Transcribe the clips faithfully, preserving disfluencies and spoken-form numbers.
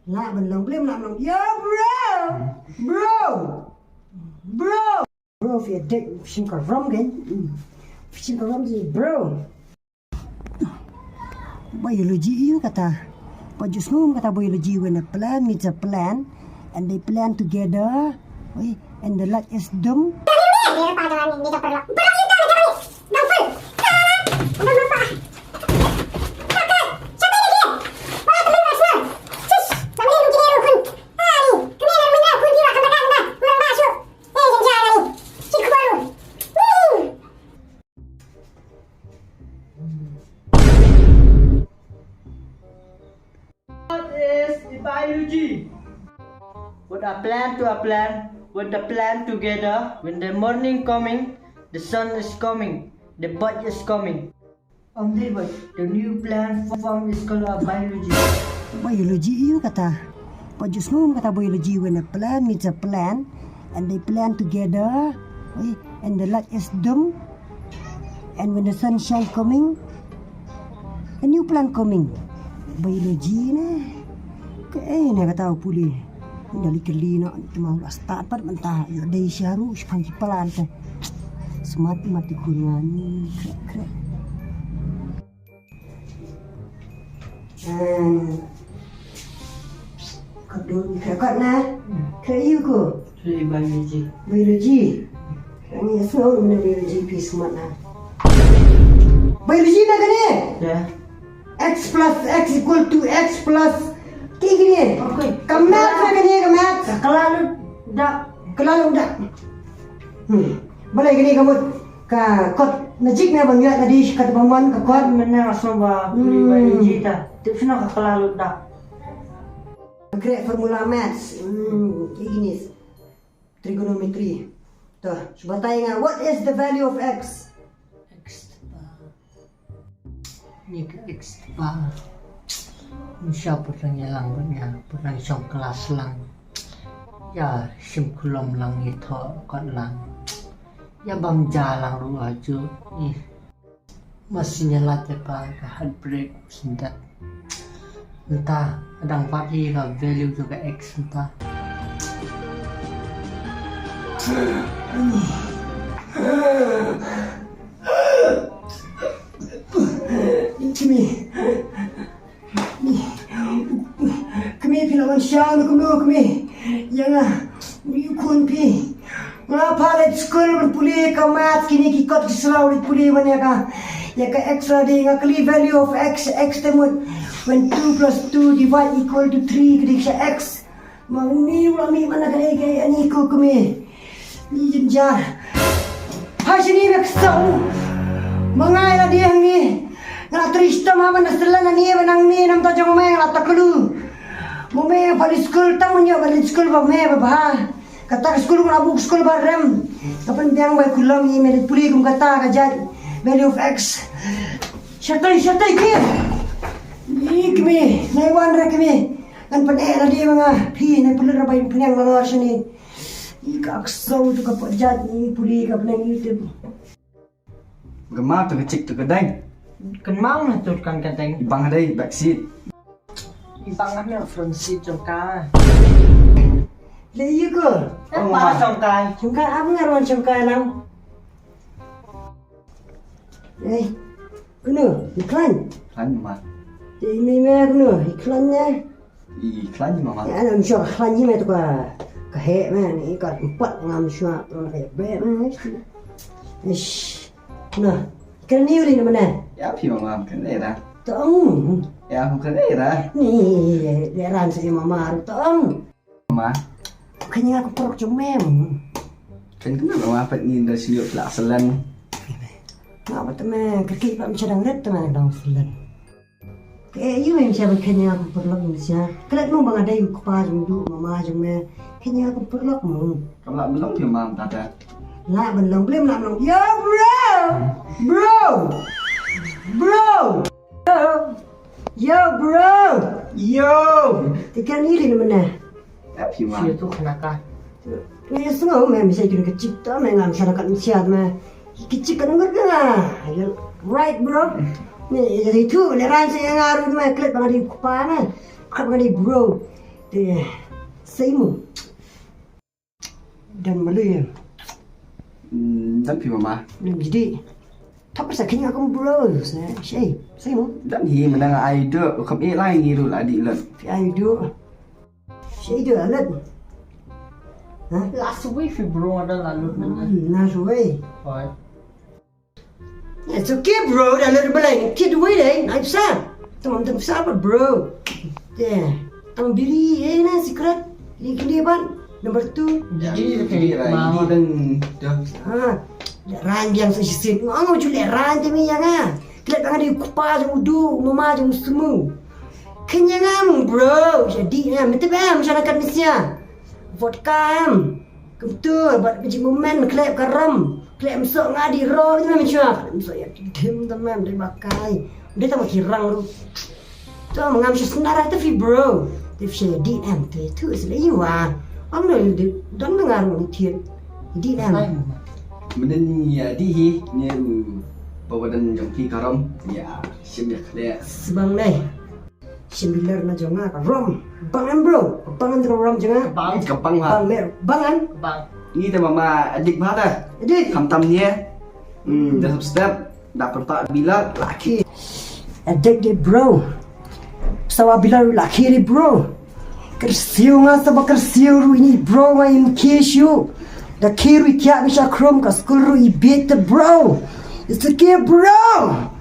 Lah ban long, blem lah long. Yo, bro! Bro! Bro! Bro, phi dak, phi shim ka rom kan? Phi shim ka rom ji, bro. Biology ïa kata. Ba ju sngew kata biology, when a plant meets a plant and they plant together, eh, and the light is doomed. What is the biology? What a plant to a plant, what a plant together, when the morning coming, the sun is coming, the bird is coming. Only what the new plant form is called a biology. Biology ïa kata. Ba ju sngew kata biology, when a plant meets a plant and they plant together, eh, and the light is doomed, and when the sunshine coming, a new plant coming. Biology ne. Kaei ne kata u pule? Ynda leit kylli noh, te ma u la start pat mynta. Ïoh dei sha ruh shaphang ki plant te. Smat mat ki khun nga ni. Krek krek. Ka don ka kat na. Ka ïu ko? Biology. Biology. Ani so na biology pi smat na. Biology na kane? Ya. X plus x equal to x plus ki kine. Okay. Ka math na kane, ka math. Ka kala lu da. Kala lu da. Hmm. Balei kane ka mut ka kot na jik na ban ïa na dish ka ba mon ka kot. Mena so ba biology ta. Tu sna ka kala lu da. Ka krek formula maths. Hmm, ki kine. Trigonometry. To, shu batai nga, what is the value of x? X ba. Ni ka x ba. Ni sha putang ïa lang ba nya, putang shong kelas lang. Ïa shim kulom lang, ïa thoh kot lang. Ïa bam ja lang ruh ha ju. Ih. Masih nyala te pa ka heartbreak sendat. Entah, adang pat hi ka value jong ka x entah. Kmie. Kmie phi la wan shaw na kumno kmie. Ïa nga. Ïa khun phi. Nga pha leit skul ban pule ka math kine ki kot ki sla leit pule ban ïa ka. Ïa ka x la dei nga kylli value of x, x te mut. When two plus two divide equal to three ka dei sha x. Ma uni u la mih mana ka dei ka ani ko kmie. Ni jynjar. Ha shini bek sa u. Ma ngai la dei hangne. Nga la trei shitom ha ban da syllan ani ban hangne namta jong me nga la taklu. Mo me pha leit skul tang mo ñiew pha leit skul ba me ba bha. Kata ka skul ka la buk skul ba rem. Ka pynbiang ba kulom i me leit pule kum kata ka jait. Value of x. Shatai shatai kmie. Ni kmie. Nai wan re kmie. Ngan pyneh lade ma nga phi ne pynlut ra ba in pyneng ngalor shane. I ka ksew tu ka pynjat ni pule ka pyneng YouTube. Ka ma tu ka chik tu ka deng. Kan mau na tu kan ka deng. I bang dei back seat. I bang na front seat jong ka. Le i ko. Oh, ma jong ka. Jong ka ap ngar wan jong ka lang. Eh, kunu, i klan. Klan ma. Te i mi me kunu, i klan ne. I klan ma ma. Ya, ngam sure klan i me tu ka, ka he me, ni ka empat ngam sure, ka be me. Ish. Na, kren ni uri na mana. Ya, phi ma ma, kren ni ra. Tong. Ya, kren ni ra. Ni, le ran sa i ma ma, tong. Ma. Kynja nga kum paralok jong me. Kynja nga ma pat ni da shu la selen. Nga ba te me kyrkieh ba me sha dang ret te me dang selen. Ke yu me sha ba kynja nga kum paralok me sha. Klet mo ba nga dei u kpa jong du mama jong me. Kynja nga kum paralok mo. Kam lah ban long phi ma tata. Lah ban long blem lah long. Yo bro. Bro. Bro. Yo, bro. Yo. Te kan iri na mana. Happy man. Sio tu kana ka. Ni sngo me misa jun ka chik to me ngam sana kat misa me. Ki chik kan ngur ka. You're right, bro. Ni jadi tu le ran se nga ru me klet bang di kupa me. Kap ngani bro. Te seimu. Dan malu ya. Hmm, dan pi mama. Dan jadi. Thap sa king aku bro. Sei, seimu. Dan hi menang ai do. Kam e lai ngi ru la di lat. Ai do. Seidu alat. Ha? Last week fi bro ada lalu. Hmm, last week. Hoi. It's okay bro, dah lalu balai. Kid wei deh, ai sa. Tang tang sa apa bro? Yeah. Tang biri eh na secret. Ini kini ban. Number two. Jadi jadi rai ini dan dah. Ha. Ran yang sa sisin. Ngau jule ran temi yang ah. Klet bang ada kupa jong udu, mama jong semu. Kenyang am bro, jadi em, mete bem, masyarakat Malaysia. Vodka em. Kemtu, buat biji momen, klep karam. Klep mesok ngadi ro, gitu mem chua. Klep mesok ya, dim temen, dari bakai. Dia tak makin rang tu. Tu mengam shu sendara tu fi bro. Tapi fi di em tu, tu sila iwa. Am no, don dengar ni tiap. Di em. Menen ya di hi, ni u bawadan jong ki karam. Ya, shim ya khle. Sebang deh. Shim bilar na jong nga ka rom. Bang em bro. Bang em ka rom jong nga. Bang. Ka bang ha. Bang mer. Bang em. Bang. Ni te mama adik bha ta. Adik. Kham tam ni eh. Hmm, dah step. Dah pynta bilar laki. Adik de bro. Sawa bilar laki de bro. Kersiew nga saba kersiew ru ini bro nga in case you. Da kiru i kiak bisha krum ka school ru i bit te bro. It's okay bro.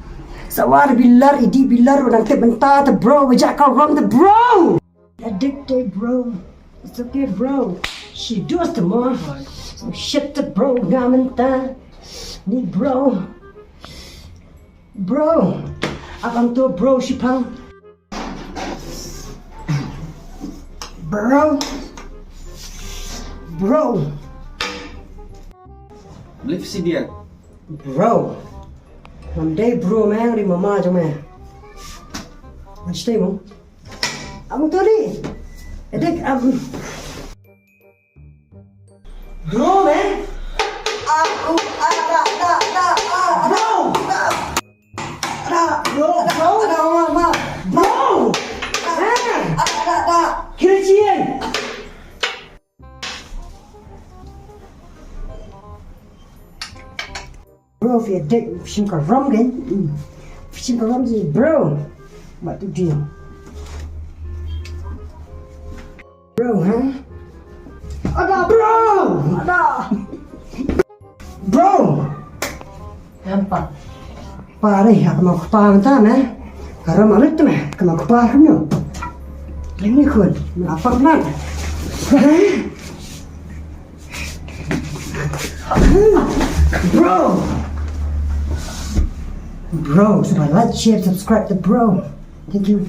Sawar bilar idi bilar u dang tip benta te bro. Wajak ka rom te bro. Addicted bro. It's okay bro. She does the more. So shit te bro nga menta. Ni bro. Bro. Abang tu bro shipang. Bro. Bro. Believe si dia. Bro. One day bro man di mama jong me. Stay mo. Ang tuli. Edek am. Bro man. Aku ada ada ada. Bro. Ada. Bro, bro. Ada mama. Bro. Ada ada ada. Kira cien. Bro, fi adik, fi shim ka rom kan? Fi shim ka rom ji, bro. Ba tu dia. Bro, ha? Ada, bro. Ada. Bro. Nampak. Pa dei, aku mau kupa mentah, meh. Ka rom alit tu, meh. Aku mau kupa, kamu. Ini kun, apa nak? Bro! Bro, saba like, share, subscribe to bro. Thank you.